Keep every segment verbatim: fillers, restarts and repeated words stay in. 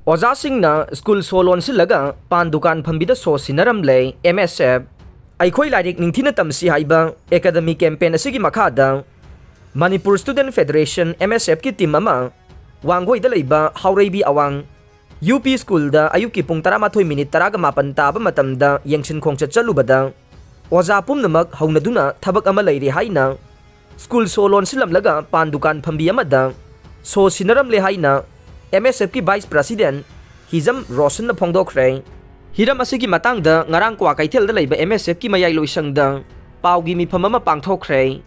ꯑꯣꯖꯥꯁꯤꯡꯅ ꯁ꯭ꯀꯨꯜ ꯁꯣ ꯂꯣꯟꯁꯤꯜꯂꯒ ꯄꯥꯟ ꯗꯨꯀꯥꯟ ꯐꯝꯕꯤꯗ ꯁꯣ ꯁꯤꯟꯅꯔꯝꯂꯦ꯫ ꯑꯦꯝ ꯑꯦꯁ ꯑꯦꯐ ꯑꯩꯈꯣꯏ ꯂꯥꯏꯔꯤꯛ ꯅꯤꯡꯊꯤꯅ ꯇꯝꯁꯤ ꯍꯥꯏꯕ ꯑꯦꯀꯥꯗꯃꯤ ꯀꯦꯝꯄꯦꯟ ꯑꯁꯤꯒꯤ ꯃꯈꯥꯗ ꯃꯅꯤꯄꯨꯔ ꯁ꯭ꯇꯨꯗꯦꯟꯠ ꯐꯦꯗꯔꯦꯁꯟ, ꯑꯦꯝ ꯑꯦꯁ ꯑꯦꯐꯀꯤ ꯇꯤꯝ ꯑꯃ ꯋꯥꯡꯒꯣꯏꯗ ꯂꯩꯕ ꯍꯥꯎꯔꯩꯕꯤ ꯑꯋꯥꯡ ꯌꯨ ꯄꯤ ꯁ꯭ꯀꯨꯜꯗ ꯑꯌꯨꯛꯀꯤ ꯄꯨꯡ ꯇꯔꯥꯃꯥꯊꯣꯏ ꯃꯤꯅꯤꯠ ꯇꯔꯥꯒ ꯃꯥꯄꯟ ꯇꯥꯕ ꯃꯇꯝꯗ ꯌꯦꯡꯁꯤꯟ ꯈꯣꯡꯆꯠ ꯆꯠꯂꯨꯕꯗ ꯑꯣꯖꯥ ꯄꯨꯝꯅꯃꯛ ꯍꯧꯅꯗꯨꯅ ꯊꯕꯛ ꯑꯃ ꯂꯩꯔꯦ ꯍꯥꯏꯅ ꯁ꯭ꯀꯨꯜ ꯁꯣ ꯂꯣꯟꯁꯤꯜꯂꯝꯂꯒ ꯄꯥꯟ ꯗꯨꯀꯥꯟ ꯐꯝꯕꯤ ꯑꯃꯗ ꯁꯣ ꯁꯤꯟꯅꯔꯝꯂꯦ ꯍꯥꯏꯅ ꯑꯦꯝ ꯑꯦꯁ ꯑꯦꯐꯀꯤ ꯚꯥꯏꯁ ꯄ꯭ꯔꯁꯤꯗꯦꯟꯠ ꯍꯤꯖꯝ ꯔꯣꯁꯟꯅ ꯐꯣꯡꯗꯣꯛꯈ꯭ꯔꯦ꯫ ꯍꯤꯔꯝ ꯑꯁꯤꯒꯤ ꯃꯇꯥꯡꯗ ꯉꯔꯥꯡ ꯀ꯭ꯋꯥꯀꯩꯊꯦꯜꯗ ꯂꯩꯕ ꯑꯦꯝ ꯑꯦꯁ ꯑꯦꯐꯀꯤ ꯃꯌꯥꯏ ꯂꯣꯏꯁꯪꯗ ꯄꯥꯎꯒꯤ ꯃꯤꯐꯝ ꯑꯃ ꯄꯥꯡꯊꯣꯛꯈ꯭ꯔꯦ꯫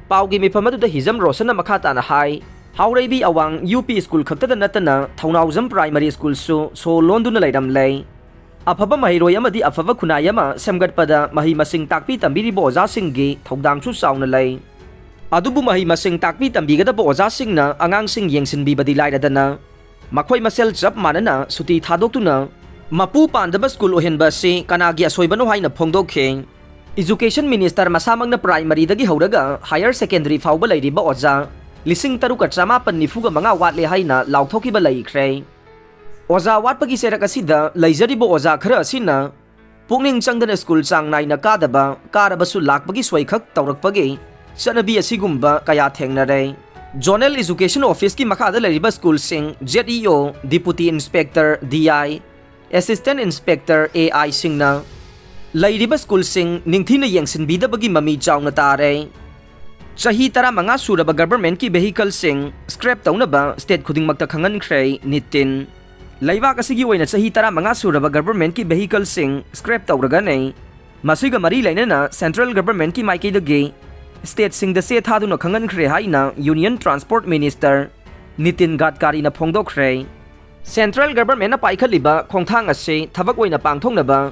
ꯄꯥꯎꯒꯤ ꯃꯤꯐꯝ ꯑꯗꯨꯗ ꯍꯤꯖꯝ ꯔꯣꯁꯟꯅ ꯃꯈꯥ ꯇꯥꯅ ꯍꯥꯏ, ꯍꯥꯎꯔꯩꯕꯤ ꯑꯋꯥꯡ ꯌꯨ ꯄꯤ ꯁ꯭ꯀꯨꯜ ꯈꯛꯇꯗ ꯅꯠꯇꯅ ꯊꯧꯅꯥꯎꯖꯝ ꯄ꯭ꯔꯥꯏꯃꯔꯤ ꯁ꯭ꯀꯨꯜꯁꯨ ꯁꯣ ꯂꯣꯟꯗꯨꯅ ꯂꯩꯔꯝꯂꯦ꯫ ꯑꯐꯕ ꯃꯍꯩꯔꯣꯏ ꯑꯃꯗꯤ ꯑꯐꯕ ꯈꯨꯟꯅꯥꯏ ꯑꯃ ꯁꯦꯝꯒꯠꯄꯗ ꯃꯍꯩ ꯃꯁꯤꯡ ꯇꯥꯛꯄꯤ ꯇꯝꯕꯤꯔꯤꯕ ꯑꯣꯖꯥꯁꯤꯡꯒꯤ ꯊꯧꯗꯥꯡꯁꯨ ꯆꯥꯎꯅ ꯂꯩ꯫ ꯑꯗꯨꯕꯨ ꯃꯍꯩ ꯃꯁꯤꯡ ꯇꯥꯛꯄꯤ ꯇꯝꯕꯤꯒꯗꯕ ꯑꯣꯖꯥꯁꯤꯡꯅ ꯑꯉꯥꯡꯁꯤꯡ ꯌꯦꯡꯁꯤꯟꯕꯤꯕꯗꯤ ꯂꯥꯏꯔꯗꯅ, ꯃꯈꯣꯏ ꯃꯁꯦꯜ ꯆꯞ ꯃꯥꯟꯅꯅ ꯁꯨꯇꯤ ꯊꯥꯗꯣꯛꯇꯨꯅ ꯃꯄꯨ ꯄꯥꯟꯗꯕ ꯁ꯭ꯀꯨꯜ ꯑꯣꯏꯍꯟꯕ ꯑꯁꯤ ꯀꯅꯥꯒꯤ ꯑꯁꯣꯏꯕꯅꯣ ꯍꯥꯏꯅ ꯐꯣꯡꯗꯣꯛꯈꯤ꯫ ꯏꯖꯨꯀꯦꯁꯟ ꯃꯤꯅꯤꯁꯇꯔ ꯃꯁꯥꯃꯛꯅ ꯄ꯭ꯔꯥꯏꯃꯔꯤꯗꯒꯤ ꯍꯧꯔꯒ ꯍꯥꯌꯔ ꯁꯦꯀꯦꯟꯗꯔꯤ ꯐꯥꯎꯕ ꯂꯩꯔꯤꯕ ꯑꯣꯖꯥ ꯂꯤꯁꯤꯡ ꯇꯔꯨꯛꯀ ꯆꯃꯥꯄꯟ ꯅꯤꯐꯨꯒ ꯃꯉꯥ ꯋꯥꯠꯂꯦ ꯍꯥꯏꯅ ꯂꯥꯎꯊꯣꯛꯈꯤꯕ ꯂꯩꯈ꯭ꯔꯦ꯫ ꯑꯣꯖꯥ ꯋꯥꯠꯄꯒꯤ ꯆꯩꯔꯛ ꯑꯁꯤꯗ ꯂꯩꯖꯔꯤꯕ ꯑꯣꯖꯥ ꯈꯔ ꯑꯁꯤꯅ ꯄꯨꯛꯅꯤꯡ ꯆꯪꯗꯅ ꯁ꯭ꯀꯨꯜ ꯆꯥꯡ ꯅꯥꯏꯅ ꯀꯥꯗꯕ, ꯀꯥꯔꯕꯁꯨ ꯂꯥꯛꯄꯒꯤ ꯁꯣꯏꯈꯛ ꯇꯧꯔꯛꯄꯒꯤ ꯆꯠꯅꯕꯤ ꯑꯁꯤꯒꯨꯝꯕ ꯀꯌꯥ ꯊꯦꯡꯅꯔꯦ꯫ ꯖꯣꯅꯦꯜ ꯏꯖꯨꯀꯦꯁꯟ ꯑꯣꯐꯤꯁꯀꯤ ꯃꯈꯥꯗ ꯂꯩꯔꯤꯕ ꯁ꯭ꯀꯨꯜꯁꯤꯡ, Z E O, deputy inspector, D I, assistant inspector, A ꯑꯥꯏꯁꯤꯡꯅ ꯂꯩꯔꯤꯕ ꯁ꯭ꯀꯨꯜꯁꯤꯡ ꯅꯤꯡꯊꯤꯅ ꯌꯦꯡꯁꯤꯟꯕꯤꯗꯕꯒꯤ ꯃꯃꯤ ꯆꯥꯎꯅ ꯇꯥꯔꯦ꯫ ꯆꯍꯤ ꯇꯔꯥꯃꯉꯥ ꯁꯨꯔꯕ ꯒꯚꯔꯟꯃꯦꯟꯠꯀꯤ ꯚꯦꯍꯤꯀꯜꯁꯤꯡ ꯁ꯭ꯀ꯭ꯔꯦꯞ ꯇꯧꯅꯕ ꯁ꯭ꯇꯦꯠ ꯈꯨꯗꯤꯡꯃꯛꯇ ꯈꯪꯍꯟꯈ꯭ꯔꯦ ꯅꯤꯇꯤꯟ꯫ ꯂꯩꯕꯥꯛ ꯑꯁꯤꯒꯤ ꯑꯣꯏꯅ ꯆꯍꯤ ꯇꯔꯥꯃꯉꯥ ꯁꯨꯔꯕ ꯒꯚꯔꯟꯃꯦꯟꯠꯀꯤ ꯚꯦꯍꯤꯀꯜꯁꯤꯡ ꯁ꯭ꯀ꯭ꯔꯦꯞ ꯇꯧꯔꯒꯅꯤ꯫ ꯃꯁꯤꯒ ꯃꯔꯤ ꯂꯩꯅꯅ ꯁꯦꯟꯇ꯭ꯔꯦꯜ ꯒꯚꯔꯟꯃꯦꯟꯠꯀꯤ ꯃꯥꯏꯀꯩꯗꯒꯤ ꯁ꯭ꯇꯦꯠꯁꯤꯡꯗ ꯆꯦ ꯊꯥꯗꯨꯅ ꯈꯪꯍꯟꯈ꯭ꯔꯦ ꯍꯥꯏꯅ union transport minister Nitin ꯒꯗꯀꯥꯔꯤꯅ ꯐꯣꯡꯗꯣꯛꯈ꯭ꯔꯦ꯫ Central ꯒꯚꯔꯟꯃꯦꯟꯠꯅ ꯄꯥꯏꯈꯠꯂꯤꯕ ꯈꯣꯡꯊꯥꯡ ꯑꯁꯤ ꯊꯕꯛ ꯑꯣꯏꯅ ꯄꯥꯡꯊꯣꯛꯅꯕ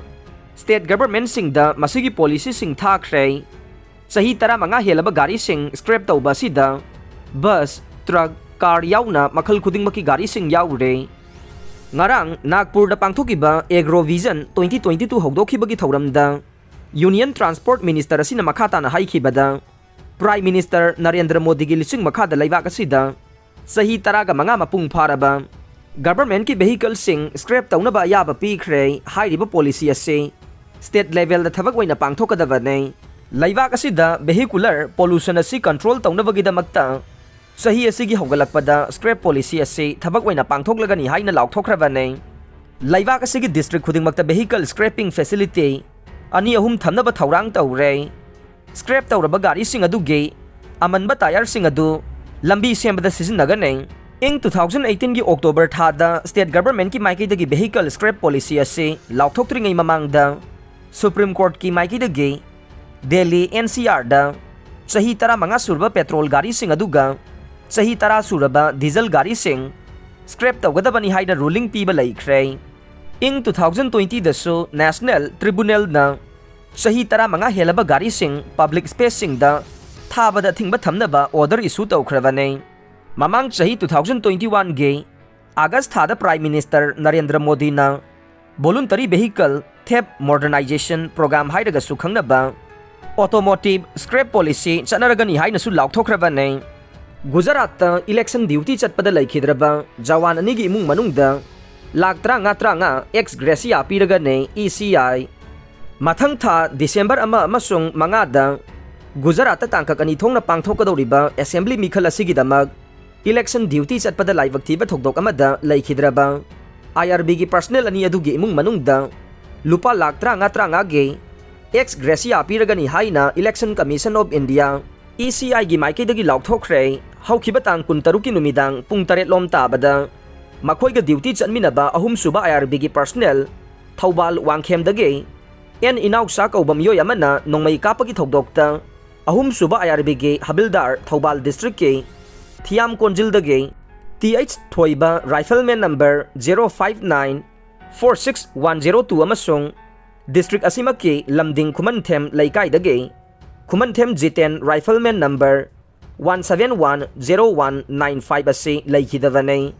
ꯁ꯭ꯇꯦꯠ ꯒꯚꯔꯟꯃꯦꯟꯠꯁꯤꯡꯗ ꯃꯁꯤꯒꯤ ꯄꯣꯂꯤꯁꯤꯁꯤꯡ ꯊꯥꯈ꯭ꯔꯦ꯫ ꯆꯍꯤ ꯇꯔꯥꯃꯉꯥ ꯍꯦꯜꯂꯕ ꯒꯥꯔꯤꯁꯤꯡ ꯁ꯭ꯀ꯭ꯔꯦꯞ ꯇꯧꯕ ꯑꯁꯤꯗ ꯕꯁ, ꯇ꯭ꯔꯛ, ꯀꯥꯔ ꯌꯥꯎꯅ ꯃꯈꯜ ꯈꯨꯗꯤꯡꯃꯛꯀꯤ ꯒꯥꯔꯤꯁꯤꯡ ꯌꯥꯎꯔꯦ꯫ ꯉꯔꯥꯡ ꯅꯥꯒꯄꯨꯔꯗ ꯄꯥꯡꯊꯣꯛꯈꯤꯕ agro vision twenty twenty two ꯍꯧꯗꯣꯛꯈꯤꯕꯒꯤ ꯊꯧꯔꯝꯗ ꯌꯨꯅꯤꯌꯟ ꯇ꯭ꯔꯥꯟꯁꯄꯣꯔꯠ ꯃꯤꯅꯤꯁꯇꯔ ꯑꯁꯤꯅ ꯃꯈꯥ ꯇꯥꯅ ꯍꯥꯏꯈꯤꯕꯗ, ꯄ꯭ꯔꯥꯏꯝ ꯃꯤꯅꯤꯁꯇꯔ ꯅꯔꯦꯟꯗ꯭ꯔ ꯃꯣꯗꯤꯒꯤ ꯂꯨꯆꯤꯡ ꯃꯈꯥꯗ ꯂꯩꯕꯥꯛ ꯑꯁꯤꯗ ꯆꯍꯤ ꯇꯔꯥꯒ ꯃꯉꯥ ꯃꯄꯨꯡ ꯐꯥꯔꯕ Governmentꯀꯤ vehicleꯁꯤꯡ scrap ꯇꯧꯅꯕ ꯑꯌꯥꯕ ꯄꯤꯈ꯭ꯔꯦ꯫ ꯍꯥꯏꯔꯤꯕ policy ꯑꯁꯤ state levelꯗ ꯊꯕꯛ ꯑꯣꯏꯅ ꯄꯥꯡꯊꯣꯛꯀꯗꯕꯅꯤ꯫ ꯂꯩꯕꯥꯛ ꯑꯁꯤꯗ vehicular pollution ꯑꯁꯤ control ꯇꯧꯅꯕꯒꯤꯗꯃꯛꯇ ꯆꯍꯤ ꯑꯁꯤꯒꯤ ꯍꯧꯒꯠꯂꯛꯄꯗ scrap policy ꯑꯁꯤ ꯊꯕꯛ ꯑꯣꯏꯅ ꯄꯥꯡꯊꯣꯛꯂꯒꯅꯤ ꯍꯥꯏꯅ ꯂꯥꯎꯊꯣꯛꯈ꯭ꯔꯕꯅꯤ꯫ ꯂꯩꯕꯥꯛ ꯑꯁꯤꯒꯤ district ꯈꯨꯗꯤꯡꯃꯛꯇ vehicle scrapping facility ꯑꯅꯤ ꯑꯍꯨꯝ ꯊꯝꯅꯕ ꯊꯧꯔꯥꯡ ꯇꯧꯔꯦ꯫ Scrap ꯇꯧꯔꯕ ꯒꯥꯔꯤꯁꯤꯡ ꯑꯗꯨꯒꯤ ꯑꯃꯟꯕ tyreꯁꯤꯡ ꯑꯗꯨ ꯂꯝꯕꯤ ꯁꯦꯝꯕꯗ ꯁꯤꯖꯤꯟꯅꯒꯅꯤ꯫ ꯏꯪ two thousand eighteenꯒꯤ October ꯊꯥꯗ state governmentꯀꯤ ꯃꯥꯏꯀꯩꯗꯒꯤ vehicle scrap policy ꯑꯁꯤ ꯂꯥꯎꯊꯣꯛꯇ꯭ꯔꯤꯉꯩ ꯃꯃꯥꯡꯗ Supreme Courtꯀꯤ ꯃꯥꯏꯀꯩꯗꯒꯤ Delhi NCRꯗ ꯆꯍꯤ ꯇꯔꯥꯃꯉꯥ ꯁꯨꯔꯕ petrol ꯒꯥꯔꯤꯁꯤꯡ ꯑꯗꯨꯒ ꯆꯍꯤ ꯇꯔꯥ ꯁꯨꯔꯕ diesel ꯒꯥꯔꯤꯁꯤꯡ scrap ꯇꯧꯒꯗꯕꯅꯤ ꯍꯥꯏꯅ ruling ꯄꯤꯕ ꯂꯩꯈ꯭ꯔꯦ꯫ ꯏꯪ two thousand twentyꯗꯁꯨ National Tribunalꯅ ꯆꯍꯤ ꯇꯔꯥꯃꯉꯥ ꯍꯦꯜꯂꯕ ꯒꯥꯔꯤꯁꯤꯡ public spaceꯁꯤꯡꯗ ꯊꯥꯕꯗ ꯑꯊꯤꯡꯕ ꯊꯝꯅꯕ order issue ꯇꯧꯈ꯭ꯔꯕꯅꯤ꯫ ꯃꯃꯥꯡ ꯆꯍꯤ two thousand twenty oneꯒꯤ August ꯊꯥꯗ Prime Minister ꯅꯔꯦꯟꯗ꯭ꯔ ꯃꯣꯗꯤꯅ Voluntary Vehicle Theft Modernization Program ꯍꯥꯏꯔꯒꯁꯨ ꯈꯪꯅꯕ automotive scrap policy ꯆꯠꯅꯔꯒꯅꯤ ꯍꯥꯏꯅꯁꯨ ꯂꯥꯎꯊꯣꯛꯈ꯭ꯔꯕꯅꯤ꯫ ꯒꯨꯖꯔꯥꯠꯇ election duty ꯆꯠꯄꯗ ꯂꯩꯈꯤꯗ꯭ꯔꯕ ꯖꯋꯥꯟ ꯑꯅꯤꯒꯤ ꯏꯃꯨꯡ ꯃꯅꯨꯡꯗ ꯂꯥꯈ ꯇꯔꯥꯃꯉꯥ ꯇꯔꯥꯃꯉꯥ ex gratia ꯄꯤꯔꯒꯅꯤ ECI꯫ ꯃꯊꯪ ꯊꯥ December ꯑꯃ ꯑꯃꯁꯨꯡ ꯃꯉꯥꯗ ꯒꯨꯖꯔꯥꯠꯇ ꯇꯥꯡꯀꯛ ꯑꯅꯤ ꯊꯣꯛꯅ ꯄꯥꯡꯊꯣꯛꯀꯗꯧꯔꯤꯕ assembly ꯃꯤꯈꯜ ꯑꯁꯤꯒꯤꯗꯃꯛ election duty ꯆꯠꯄꯗ ꯂꯥꯏꯕꯛ ꯊꯤꯕ ꯊꯧꯗꯣꯛ ꯑꯃꯗ ꯂꯩꯈꯤꯗ꯭ꯔꯕ IRBꯒꯤ personnel ꯑꯅꯤ ꯑꯗꯨꯒꯤ ꯏꯃꯨꯡ ꯃꯅꯨꯡꯗ ꯂꯨꯄꯥ ꯂꯥꯈ ꯇꯔꯥꯃꯉꯥ ꯇꯔꯥꯃꯉꯥꯒꯤ ex gratia ꯄꯤꯔꯒꯅꯤ ꯍꯥꯏꯅ Election Commission of India, ECIꯒꯤ ꯃꯥꯏꯀꯩꯗꯒꯤ ꯂꯥꯎꯊꯣꯛꯈ꯭ꯔꯦ꯫ ꯍꯧꯈꯤꯕ ꯇꯥꯡ ꯀꯨꯟꯇꯔꯨꯛꯀꯤ ꯅꯨꯃꯤꯗꯥꯡ ꯄꯨꯡ ꯇꯔꯦꯠ ꯂꯣꯝ ꯇꯥꯕꯗ ꯃꯈꯣꯏꯒ duty ꯆꯠꯃꯤꯟꯅꯕ ꯑꯍꯨꯝꯁꯨꯕ IRBꯒꯤ personnel ꯊꯧꯕꯥꯜ ꯋꯥꯡꯈꯦꯝꯗꯒꯤ N ꯏꯅꯥꯎꯆꯥ ꯀꯧꯕ ꯃꯤꯑꯣꯏ ꯑꯃꯅ ꯅꯣꯡꯃꯩ ꯀꯥꯞꯄꯒꯤ ꯊꯧꯗꯣꯛꯇ ꯑꯍꯨꯝꯁꯨꯕ IRBꯒꯤ ꯍꯕꯤꯜꯗꯥꯔ ꯊꯧꯕꯥꯜ districtꯀꯤ ꯊꯤꯌꯥꯝ ꯀꯣꯟꯖꯤꯜꯗꯒꯤ TH ꯊꯣꯏꯕ rifleman number zero five nine four six one zero two ꯑꯃꯁꯨꯡ district ꯑꯁꯤꯃꯛꯀꯤ ꯂꯝꯗꯤꯡ ꯈꯨꯃꯟꯊꯦꯝ ꯂꯩꯀꯥꯏꯗꯒꯤ ꯈꯨꯃꯟꯊꯦꯝ Jiten rifleman number one seven one zero one nine five ꯑꯁꯤ ꯂꯩꯈꯤꯗꯕꯅꯤ꯫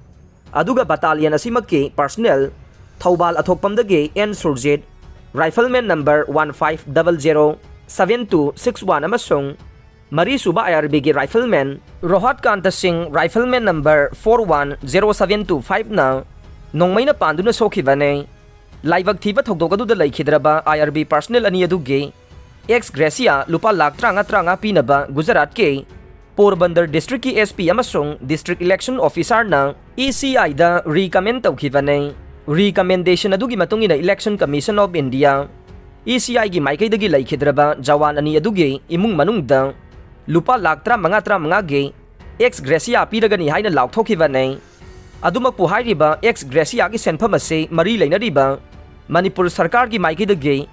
ꯑꯗꯨꯒ battalion ꯑꯁꯤꯃꯛꯀꯤ personnel Thoubal ꯑꯊꯣꯛꯄꯝꯗꯒꯤ N Surjit rifleman number one five double zero seven two six one ꯑꯃꯁꯨꯡ ꯃꯔꯤꯁꯨꯕ ꯑꯥꯏ R ꯕꯤꯒꯤ rifleman Rohat ꯀꯥꯟꯇ ꯁꯤꯡ, rifleman number four one zero seven two five ꯅ ꯅꯣꯡꯃꯩꯅ ꯄꯥꯟꯗꯨꯅ ꯁꯣꯛꯈꯤꯕꯅꯤ꯫ ꯂꯥꯏꯕꯛ ꯊꯤꯕ ꯊꯧꯗꯣꯛ ꯑꯗꯨꯗ ꯂꯩꯈꯤꯗ꯭ꯔꯕ ꯑꯥꯏ ꯑꯥꯔ ꯕꯤ personnel ꯑꯅꯤ ꯑꯗꯨꯒꯤ ex gratia ꯂꯨꯄꯥ ꯂꯥꯈ ꯇꯔꯥꯃꯉꯥ ꯇꯔꯥꯃꯉꯥ ꯄꯤꯅꯕ ꯒꯨꯖꯔꯥꯠꯀꯤ ꯄꯣꯔꯕꯟꯗꯔ district ꯀꯤ S P ꯑꯃꯁꯨꯡ district election officer ꯅ E C I the recommend ꯇꯧꯈꯤꯕꯅꯤ꯫ Recommendation ꯑꯗꯨꯒꯤ ꯃꯇꯨꯡ ꯏꯟꯅ Election Commission of India, E C I ꯒꯤ ꯃꯥꯏꯀꯩꯗꯒꯤ ꯂꯩꯈꯤꯗ꯭ꯔꯕ ꯖꯋꯥꯟ ꯑꯅꯤ ꯑꯗꯨꯒꯤ ꯏꯃꯨꯡ ꯃꯅꯨꯡꯗ ꯂꯨꯄꯥ ꯂꯥꯈ ꯇꯔꯥꯃꯉꯥ ꯇꯔꯥꯃꯉꯥꯒꯤ ex gratia ꯄꯤꯔꯒꯅꯤ ꯍꯥꯏꯅ ꯂꯥꯎꯊꯣꯛꯈꯤꯕꯅꯤ꯫ ꯑꯗꯨꯃꯛꯄꯨ, ꯍꯥꯏꯔꯤꯕ ex gratia ꯒꯤ ꯁꯦꯟꯐꯝ ꯑꯁꯤ ꯃꯔꯤ ꯂꯩꯅꯔꯤꯕ ꯃꯅꯤꯄꯨꯔ ꯁꯔꯀꯥꯔꯒꯤ ꯃꯥꯏꯀꯩꯗꯒꯤ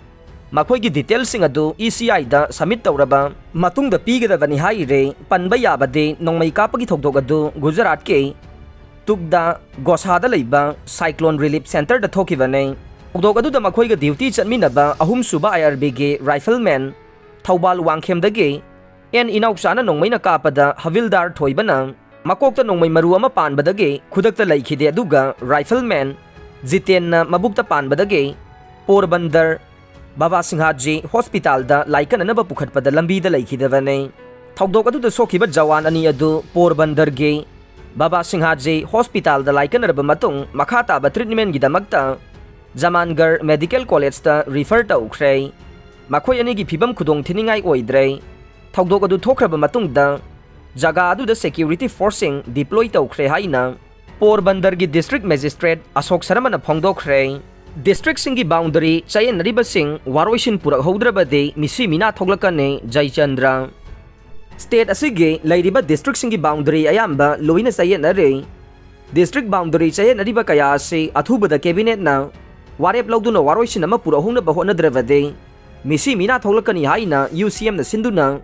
ꯃꯈꯣꯏꯒꯤ detail ꯁꯤꯡ ꯑꯗꯨ E C I the submit ꯇꯧꯔꯕ ꯃꯇꯨꯡꯗ ꯄꯤꯒꯗꯕꯅꯤ ꯍꯥꯏꯔꯦ꯫ ꯄꯟꯕ ꯌꯥꯕꯗꯤ, ꯅꯣꯡꯃꯩ ꯀꯥꯞꯄꯒꯤ ꯊꯧꯗꯣꯛ ꯑꯗꯨ ꯒꯨꯖꯔꯥꯠꯀꯤ ꯇꯨꯛꯗꯥ ꯒꯣꯁꯥꯗ ꯂꯩꯕ Cyclone Relief Centre ꯗ ꯊꯣꯛꯈꯤꯕꯅꯤ꯫ ꯊꯧꯗꯣꯛ ꯑꯗꯨꯗ ꯃꯈꯣꯏꯒ duty ꯆꯠꯃꯤꯟꯅꯕ ꯑꯍꯨꯝꯁꯨꯕ ꯑꯥꯏ ꯑꯥꯔ ꯕꯤꯒꯤ rifleman, ꯊꯧꯕꯥꯜ ꯋꯥꯡꯈꯦꯝꯗꯒꯤ ꯑꯦꯟ ꯏꯅꯥꯎꯆꯥꯅ ꯅꯣꯡꯃꯩꯅ ꯀꯥꯞꯄꯗ ꯍꯕꯤꯜꯗꯥꯔ ꯊꯣꯏꯕꯅ ꯃꯀꯣꯛꯇ ꯅꯣꯡꯃꯩ ꯃꯔꯨ ꯑꯃ ꯄꯥꯟꯕꯗꯒꯤ ꯈꯨꯗꯛꯇ ꯂꯩꯈꯤꯗꯦ, ꯑꯗꯨꯒ rifleman ꯖꯤꯇꯦꯟꯅ ꯃꯕꯨꯛꯇ ꯄꯥꯟꯕꯗꯒꯤ ꯄꯣꯔꯕꯟꯗꯔ ꯕꯥꯕꯥ ꯁꯤꯡꯍꯥꯖꯤ ꯍꯣꯁꯄꯤꯇꯥꯜꯗ ꯂꯥꯏꯀꯠꯅꯅꯕ ꯄꯨꯈꯠꯄꯗ ꯂꯝꯕꯤꯗ ꯂꯩꯈꯤꯗꯕꯅꯤ꯫ ꯊꯧꯗꯣꯛ ꯑꯗꯨꯗ ꯁꯣꯛꯈꯤꯕ ꯖꯋꯥꯟ ꯑꯅꯤ ꯑꯗꯨ ꯄꯣꯔꯕꯟꯗꯔꯒꯤ ꯕꯥꯕꯥ ꯁꯤꯡꯍꯥꯖꯤ ꯍꯣꯁꯄꯤꯇꯥꯜꯗ ꯂꯥꯏꯀꯠꯅꯔꯕ ꯃꯇꯨꯡ, ꯃꯈꯥ ꯇꯥꯕ treatment ꯒꯤꯗꯃꯛꯇ ꯖꯃꯥꯟꯒꯔ ꯃꯦꯗꯤꯀꯦꯜ ꯀꯣꯂꯦꯖꯇ refer ꯇꯧꯈ꯭ꯔꯦ꯫ ꯃꯈꯣꯏ ꯑꯅꯤꯒꯤ ꯐꯤꯕꯝ ꯈꯨꯗꯣꯡ ꯊꯤꯅꯤꯡꯉꯥꯏ ꯑꯣꯏꯗ꯭ꯔꯦ꯫ ꯊꯧꯗꯣꯛ ꯑꯗꯨ ꯊꯣꯛꯈ꯭ꯔꯕ ꯃꯇꯨꯡꯗ ꯖꯒꯥ ꯑꯗꯨꯗ security force ꯁꯤꯡ deploy ꯇꯧꯈ꯭ꯔꯦ ꯍꯥꯏꯅ ꯄꯣꯔꯕꯟꯗꯔꯒꯤ district magistrate ꯑꯁꯣꯛ ꯁꯔꯃꯅ ꯐꯣꯡꯗꯣꯛꯈ꯭ꯔꯦ꯫ District ꯁꯤꯡꯒꯤ boundary ꯆꯌꯦꯠꯅꯔꯤꯕꯁꯤꯡ ꯋꯥꯔꯣꯏꯁꯤꯟ ꯄꯨꯔꯛꯍꯧꯗ꯭ꯔꯕꯗꯤ ꯃꯤꯁꯤ ꯃꯤꯅꯥ ꯊꯣꯛꯂꯛꯀꯅꯤ, ꯖꯌꯆꯟꯗ꯭ꯔ꯫ State ꯑꯁꯤꯒꯤ ꯂꯩꯔꯤꯕ district ꯁꯤꯡꯒꯤ boundary ꯑꯌꯥꯝꯕ ꯂꯣꯏꯅ ꯆꯌꯦꯠꯅꯔꯦ꯫ District boundary ꯆꯌꯦꯠꯅꯔꯤꯕ ꯀꯌꯥ ꯑꯁꯤ ꯑꯊꯨꯕꯗ cabinet ꯅ ꯋꯥꯔꯦꯞ ꯂꯧꯗꯨꯅ ꯋꯥꯔꯣꯏꯁꯤꯟ ꯑꯃ ꯄꯨꯔꯛꯍꯧꯅꯕ ꯍꯣꯠꯅꯗ꯭ꯔꯕꯗꯤ ꯃꯤꯁꯤ ꯃꯤꯅꯥ ꯊꯣꯛꯂꯛꯀꯅꯤ ꯍꯥꯏꯅ U C M ꯅ ꯁꯤꯟꯗꯨꯅ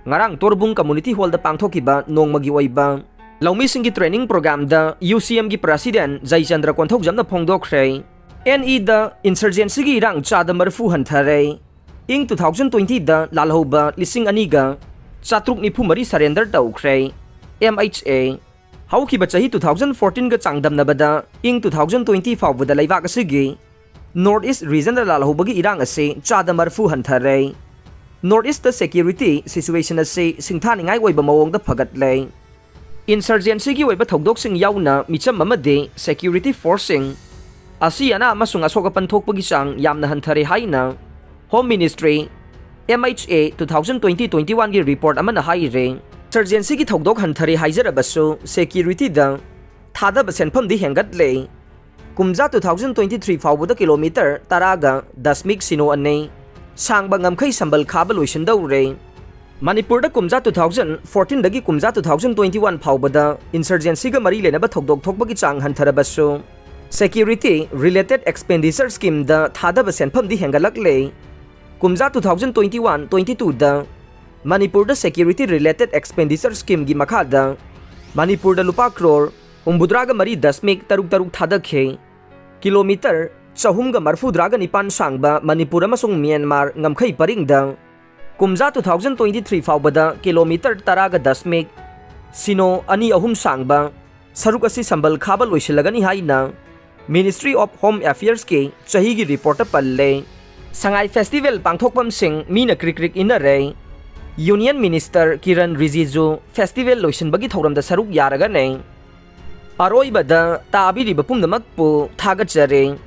ꯉꯔꯥꯡ ꯇꯣꯔꯕꯨꯡ Community Hall ꯗ ꯄꯥꯡꯊꯣꯛꯈꯤꯕ ꯅꯣꯡꯃꯒꯤ ꯑꯣꯏꯕ ꯂꯧꯃꯤꯁꯤꯡꯒꯤ training program ꯗ U C M ꯒꯤ president ꯖꯌꯆꯟꯗ꯭ꯔ ꯀꯣꯟꯊꯧꯖꯝꯅ ꯐꯣꯡꯗꯣꯛꯈ꯭ꯔꯦ꯫ N E ꯗ insurgency ꯒꯤ ꯏꯔꯥꯡ ꯆꯥꯗ ꯃꯔꯤꯐꯨ ꯍꯟꯊꯔꯦ꯫ ꯏꯪ two thousand twenty ꯗ ꯂꯥꯜꯍꯧꯕ ꯂꯤꯁꯤꯡ ꯑꯅꯤꯒ ꯆꯥꯇ꯭ꯔꯨꯛ ꯅꯤꯐꯨ ꯃꯔꯤ surrender ꯇꯧꯈ꯭ꯔꯦ꯫ M H A꯫ ꯍꯧꯈꯤꯕ ꯆꯍꯤ two thousand fourteen ꯒ ꯆꯥꯡꯗꯝꯅꯕꯗ ꯏꯪ two thousand twenty ꯐꯥꯎꯕꯗ ꯂꯩꯕꯥꯛ ꯑꯁꯤꯒꯤ North East region ꯗ ꯂꯥꯜꯍꯧꯕꯒꯤ ꯏꯔꯥꯡ ꯑꯁꯤ ꯆꯥꯗ ꯃꯔꯤꯐꯨ ꯍꯟꯊꯔꯦ꯫ North East security situation ꯑꯁꯤ ꯁꯤꯡꯊꯥꯅꯤꯡꯉꯥꯏ ꯑꯣꯏꯕ ꯃꯑꯣꯡꯗ ꯐꯒꯠꯂꯦ꯫ Insurgencyꯒꯤ ꯑꯣꯏꯕ ꯊꯧꯗꯣꯛꯁꯤꯡ ꯌꯥꯎꯅ ꯃꯤꯆꯝ ꯑꯃꯗꯤ security forceꯁꯤꯡ ꯑꯁꯤ ꯑꯅꯥ ꯑꯃꯁꯨꯡ ꯑꯁꯣꯛ ꯑꯄꯟ ꯊꯣꯛꯄꯒꯤ ꯆꯥꯡ ꯌꯥꯝꯅ ꯍꯟꯊꯔꯦ ꯍꯥꯏꯅ Home Ministry, M H A, two thousand twenty twenty-oneꯒꯤ report ꯑꯃꯅ ꯍꯥꯏꯔꯦ꯫ Insurgencyꯒꯤ ꯊꯧꯗꯣꯛ ꯍꯟꯊꯔꯦ ꯍꯥꯏꯖꯔꯕꯁꯨ securityꯗ ꯊꯥꯗꯕ ꯁꯦꯟꯐꯝꯗꯤ ꯍꯦꯟꯒꯠꯂꯦ꯫ ꯀꯨꯝꯖꯥ two thousand twenty-three ꯐꯥꯎꯕꯗ ꯀꯤꯂꯣꯃꯤꯇꯔ ꯇꯔꯥꯒ ꯗꯁꯃꯤꯛ ꯁꯤꯅꯣ ꯑꯅꯤ ꯁꯥꯡꯕ ꯉꯝꯈꯩ ꯁꯝꯕꯜ ꯈꯥꯕ ꯂꯣꯏꯁꯤꯟꯗꯧꯔꯦ꯫ ꯃꯅꯤꯄꯨꯔꯗ ꯀꯨꯝꯖꯥ two thousand fourteenꯗꯒꯤ ꯀꯨꯝꯖꯥ two thousand twenty-one ꯐꯥꯎꯕꯗ insurgencyꯒ ꯃꯔꯤ ꯂꯩꯅꯕ ꯊꯧꯗꯣꯛ ꯊꯣꯛꯄꯒꯤ ꯆꯥꯡ ꯍꯟꯊꯔꯕꯁꯨ, security related expenditure schemeꯗ ꯊꯥꯗꯕ ꯁꯦꯟꯐꯝꯗꯤ ꯍꯦꯟꯒꯠꯂꯛꯂꯦ꯫ ꯀꯨꯝꯖꯥ two thousand twenty-one twenty-twoꯗ ꯃꯅꯤꯄꯨꯔꯗ security related expenditure schemeꯒꯤ ꯃꯈꯥꯗ ꯃꯅꯤꯄꯨꯔꯗ ꯂꯨꯄꯥ ꯀ꯭ꯔꯣꯔ ꯍꯨꯝꯐꯨꯇꯔꯥꯒ ꯃꯔꯤ ꯗꯁꯃꯤꯛ ꯇꯔꯨꯛ ꯇꯔꯨꯛ ꯊꯥꯗꯈꯤ꯫ ꯀꯤꯂꯣꯃꯤꯇꯔ ꯆꯍꯨꯝꯒ ꯃꯔꯤꯐꯨꯇꯔꯥꯒ ꯅꯤꯄꯥꯟ ꯁꯥꯡꯕ ꯃꯅꯤꯄꯨꯔ ꯑꯃꯁꯨꯡ ꯃ꯭ꯌꯥꯟꯃꯥꯔ ꯉꯝꯈꯩ ꯄꯔꯤꯡꯗ ꯀꯨꯝꯖꯥ two thousand twenty-three ꯐꯥꯎꯕꯗ ꯀꯤꯂꯣꯃꯤꯇꯔ ꯇꯔꯥꯒ ꯗꯁꯃꯤꯛ ꯁꯤꯅꯣ ꯑꯅꯤ ꯑꯍꯨꯝ ꯁꯥꯡꯕ ꯁꯔꯨꯛ ꯑꯁꯤ ꯁꯝꯕꯜ ꯈꯥꯕ ꯂꯣꯏꯁꯤꯜꯂꯒꯅꯤ ꯍꯥꯏꯅ Ministry of Home Affairsꯀꯤ ꯆꯍꯤꯒꯤ reportꯇ ꯄꯜꯂꯦ꯫ ꯁꯉꯥꯏ festival ꯄꯥꯡꯊꯣꯛꯐꯝꯁꯤꯡ ꯃꯤꯅ ꯀ꯭ꯔꯤꯛ ꯀ꯭ꯔꯤꯛ ꯏꯟꯅꯔꯦ꯫ Union Minister ꯀꯤꯔꯟ ꯔꯤꯖꯤꯖꯨ festival ꯂꯣꯏꯁꯤꯟꯕꯒꯤ ꯊꯧꯔꯝꯗ ꯁꯔꯨꯛ ꯌꯥꯔꯒꯅꯤ꯫ ꯑꯔꯣꯏꯕꯗ ꯇꯥꯕꯤꯔꯤꯕ ꯄꯨꯝꯅꯃꯛꯄꯨ ꯊꯥꯒꯠꯆꯔꯤ꯫